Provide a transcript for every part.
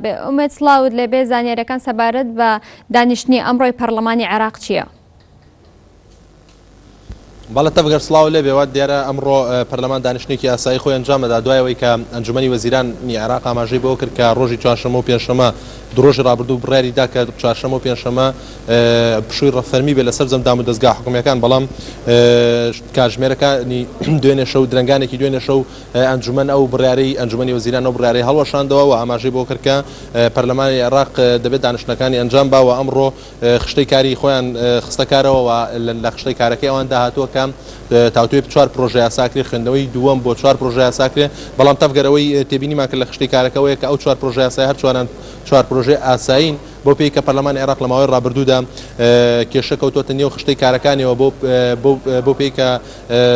بێ ئومێد سڵاوت لێبێ زانیاریەکان سەبارەت بە دانیشتنی ئەمڕۆی پەڕلەمانی عێراق چییە؟ بەڵێ تەڤگەر سڵاو لێبێ وا دیارە ئەمڕۆ پەرلەمان دانیشتنێکی ئاسایی خۆی ئەنجام دەدا دوای ئەوەی کە ئەنجومەنی وەزیرانی عێراق ئاماژەی بەوە کرد کە ڕۆژی چوارشەممە و پێنجشەممە دوو ڕۆژی ڕابردوو بڕیاری دا کە چوارشەممە و پێنجشەممە پشووی فەرمی بێت لە سەرجەم دامودەزگا حکومییەکان بەڵام کاتژمێرەکانی دوێنێ شەو درەنگانێکی دوێنێ شەو ئەنجومەن ئەو بڕیارەی ئەنجومەنی وەزیران ئەو بڕیارەی هەڵوەشاندەوە و ئاماژەی بۆ کرد کە پەرلەمانی عێراق دەبێت دانیشتنەکانی ئەنجام با و ئەمڕۆ خشتەی کاری خۆیان خستە کارەوە و لە خشتەی کارەکەی ئەواندا هاتووە کە تاوتوێی چوار پرۆژە یاسا کرێ خوێندنەوەی دووەم بۆ چوار پرۆژە یاسا کرێ بەڵام تەڤگەر ئەوەی تێبینیمان کرد لە خشتەی کارەکە ئەوەیە کە ئەو چوار پرۆژە یاسای هەر چواران چوار پرۆژەی ئاسایین بەو پێی کە پەرلەمانی عێراق لە ماوەی ڕابردوودا کێشە کەوتووەتە نێو خشتەی کارەکانیەوە بۆ بۆ پێی کە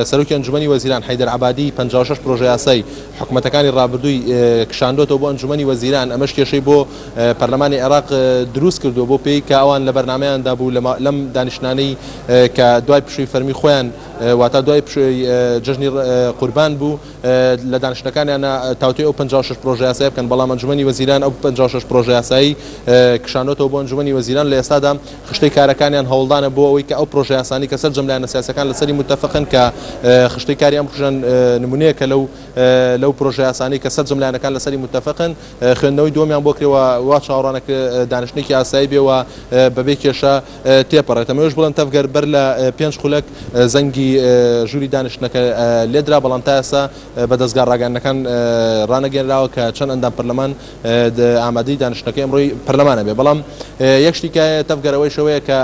سەرۆکی ئەنجومەنی وەزیران حەیدەر عەبادی 56 پرۆژەیاسای حکومەتەکانی ڕابردووی کشاندۆتەوە بۆ ئەنجومەنی وەزیران، ئەمەش کێشەی بۆ پەرلەمانی عێراق دروست کردووە بەو پێی کە ئەوان لە بەرنامەیاندا بوو لەم دانیشتنانەی کە دوای پشووی فەرمی خۆیان واتا دوای پشووی جەژنی قوربان بوو لە دانیشتنەکانیانا تاوتوێی ئەو 56 پرۆژەیاسایە بکەن، بەڵام ئەنجومەنی وەزیران ئەو 56 پرۆژەیاسایی کشاندۆتەوە بۆ ئەنجومەنی وەزیران لە ئێستادا خشتەی کارەکانیان هەوڵدانە بۆ ئەوەی کە ئەو پرۆژەیاسانەی کە سەرجەم لایەنە سیاسیەکان لەسەری موتەفقن کە خشتەی کاری ئەم ڕژێن نمونەیەکە لەو لەو پرۆژەیاسانەی کە سەرجەم لایەنەکان لەسەری موتەفقن خوێندنەوەی دووەمیان بۆ کرێ و وا چاوەڕوانەکرێ دانیشتنێکی ئاسایی بێ و بەبێ کێشە تێپەڕێت. ئەمەوێش بڵێم تەڤگەر بەر لە پێنج خولەک زەنگی ژووری دانیشتنەکە لێدرا بەڵام تا ئێستا بە دەزگا ڕاگەیاندنەکان ڕانەگەیەنراوە کە چەند ئەندام پەرلەمان ئامادەی دانیشتنەکەی ئەمڕۆی پەرلەمانە بێ بەڵام یەک شتی کە تەڤگەر ئەوەیش ئەوەیە کە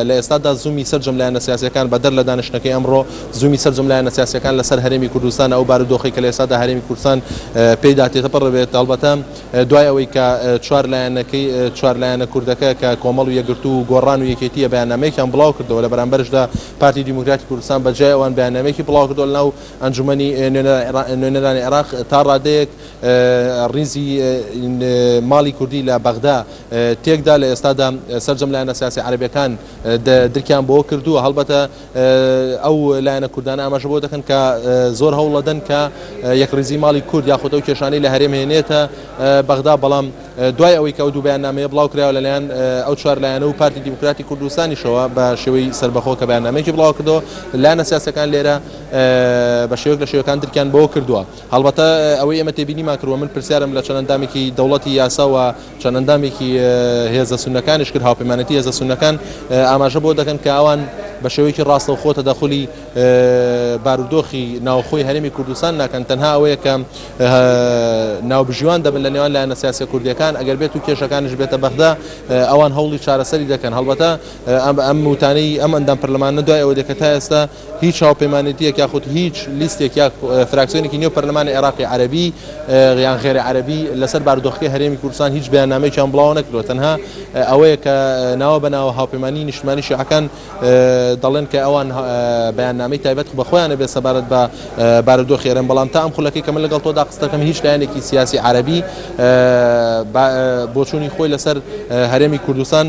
لە ئێستادا زوومی سەرجەم لایەنە سیاسیەکان بەدەر لە دانیشتنەکەی ئەمڕۆ زوومی سەرجەم لایەنە سیاسیەکان لەسەر هەرێمی کوردستان ئەو بارودۆخەی کە لە ئێستادا هەرێمی کوردستان پێیدا تێپەڕ بێت هەڵبەتە دوای ئەوەی کە چوار لایەنەکەی چوار لایەنە کوردەکە کە کۆمەڵ و یەکگرتوو و گۆڕان و یەکێتیە بەیاننامەیەکیان بڵاو کردەوە لە بەرامبەرشدا پارتی دیموکراتی کوردستان بە جیای ئەوان بەیاننامەیەکی بڵاو کردەوە لەناو ئەنجومەنی نوێنەرانی عێراق تا ڕادەیەک ڕیزی ماڵی کوردی لە بەغدا تێکدا، لە ئێستادا سەرجەم لایەنە سیاسی عەرەبیەکان درکیان بەوە کردووە، هەڵبەتە ئەو لایەنە کوردانە ئاماژە بەوە دەکەن کە زۆر هەوڵەدەن کە یەکڕیزی ماڵی کورد یاخود ئەو کێشانەی لە هەرێم هێنێتە بەغدا، بەڵام دوای ئەوەی کە ئەو دوو بەیاننامەیە بڵاوکرایەوە لەلایەن ئەو چوار لایەنە و پارتی دیموکراتی کوردستانیشەوە بە شێوەی سەربەخۆ کە بەیاننامەیەکی بڵاوکردەوە، لایەنە سیاسیەکان لێرە بە شێوەیەک لە شێوەکان درکیان بەوە کردووە. هەڵبەتە ئەوەی ئێمە تێبینیمان کردووە، من پرسیارم لە چەند ئەندامێکی دەوڵەتی یاسا و چەند ئەندامێکی هێزە سوننەکانیش کرد، هاوپەیمانێتی هێزە سوننەکان ئاماژە بەوە دەکەن کە ئەوان بە شێوەیەکی ڕاستەوخۆ تەدەخولی بارودۆخی ناوخۆی هەرێمی کوردستان ناکەن، تەنها ئەوەیە کە ناوبژیوان دەبن لە نێوان لایەنە سیاسیە کوردیەکان، ئەگەر بێت و کێشەکانیش بێتە بەغدا ئەوان هەوڵی چارەسەری دەکەن. هەڵبەتە ئەم وتانەی ئەم ئەندام پەرلەمانە دوای ئەوە دێت کە تا ئێستا هیچ هاوپەیمانێتییەک یاخود هیچ لیستێک یا فراکسیۆنێکی نێو پەرلەمانی عێراقی عەرەبی یان غێرە عەرەبی لەسەر بارودۆخەکەی هەرێمی کوردستان هیچ بەیاننامەیەکیان بڵاو نەکردووە تەنها ئەوەیە کە ناوە بە ناوە هاوپەیمانی نیشتمانی شیعەکان دەڵێن کە ئەوان بەیاننامەی تایبەت بە خۆیانە بێت سەبارەت بە بارودۆخی هەرێم بەڵام تا ئەم خولەکەی کە من لەگەڵ تۆدا قسە دەکەم هیچ لایەنێکی سیاسی عەرەبی بۆچوونی خۆی لەسەر هەرێمی کوردستان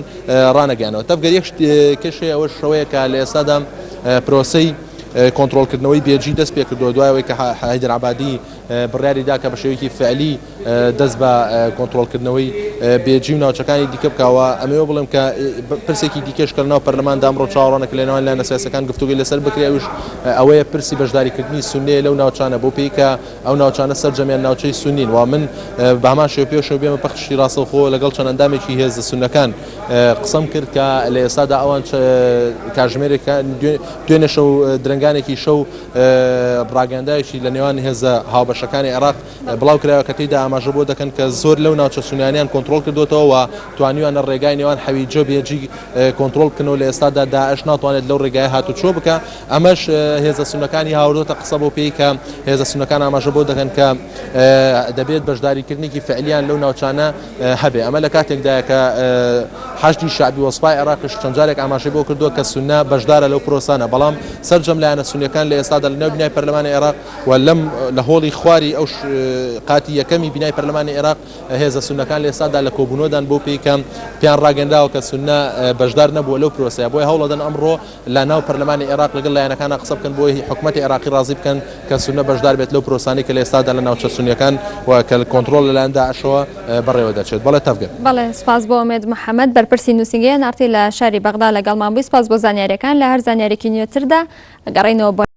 ڕانەگەیاندوە. تەڤگەر یەک کێش هەیە ئەوەش ئەوەیە کە لە ئێستادا پرۆسەی کۆنترۆڵکردنەوەی بێجی دەست پێکردووە دوای ئەوەی کە حەیدەر عەبادی بڕیاری دا کە بە شێوەیەکی فعلی دەست بە کۆنترۆڵکردنەوەی بێجی و ناوچەکانی دیکە بکاوە ئەمەوێ بڵێم کە پرسێکی دیکەش کە لەناو پەرلەماندا ئەمڕۆ چاوەڕوانە کە لەنێوان لایەنە سیاسیەکان گفتوگۆی لەسەر بکرێ ئەویش ئەوەیە پرسی بەشداریکردنی سوننەیە لەو ناوچانە بۆ پێی کە ئەو ناوچانە سەرجەمیان ناوچەی سونین و من بە هەمان شێوە پێشەوە بێمە پەخشی ڕاستەوخۆ لەگەڵ چەند ئەندامێکی هێزە سوننەکان قسەم کرد کە لە ئێستادا ئەوان کاژمێرێک دوێنێ شەو درەنگانێکی شەو ڕاگەنداوێکی لە نێوان هێزە هاوبەشەکانی عێراق بڵاو کرایەوە کە تێیدا ئاماژە بۆ دەکەن کە زۆر لەو ناوچە سونیانیان کۆنترۆڵ کردوێتەوە و توانیویانە ڕێگای نێوان حەویجە بێجی کۆنترۆڵ بکەنەوە لە ئێستادا داعش ناتوانێت لەو ڕێگای هاتوچۆ بکە ئەمەش هێزە سوننەکانی هاوردۆتە قسە بۆ پێی کە هێزە سوننەکان ئاماژە بۆ دەکەن کە دەبێت بەشداریکردنێکی فعلیان لەو ناوچانە هەبێ ئەمە لە کاتێکدایە کە حەشدی شەعبی و سوپای عێراقیش چەند جارێک ئاماژەی بۆ کردووە کە سوننە بەشدارە لەو پرۆسانە بەڵام سەرجەم لایەنە سوننیەکان لە ئێستادا لەنێو بینای پەرلەمانی عێراق و لەم لە هۆڵی خواری ئەو قاتی یەکەمی بینای. بینای پەرلەمانی عێراق هێزە سوننەکان لە ئێستادا لە کۆبوونەوەدان بەو پێی کە پێیان ڕاگەنراوە کە سوننە بەشدار نەبووە لەو پرۆسەیە بۆیە هەوڵەدەن ئەمڕۆ لە ناو پەرلەمانی عێراق لەگەڵ لایەنەکانا قسە بکەن بۆی حکومەتی عێراقی ڕازی بکەن کە سوننە بەشدار بێت لەو پرۆسانەی کە لە ئێستادا لە ناوچە سوننیەکان و کە کۆنتڕۆڵ لەلایەن داعشەوە بەڕێوە دەچێت. بەڵێ تەڤگەر. بەڵێ سوپاس بۆ ئومێد محەمەد بەرپرسی نووسینگەی ئێن ئاڕ تی لە شاری بەغدا لەگەڵمان بووی سوپاس بۆ زانیاریەکان لە هەر زانیاریەکی نوێتردا ئەگەڕێینەوە بۆ.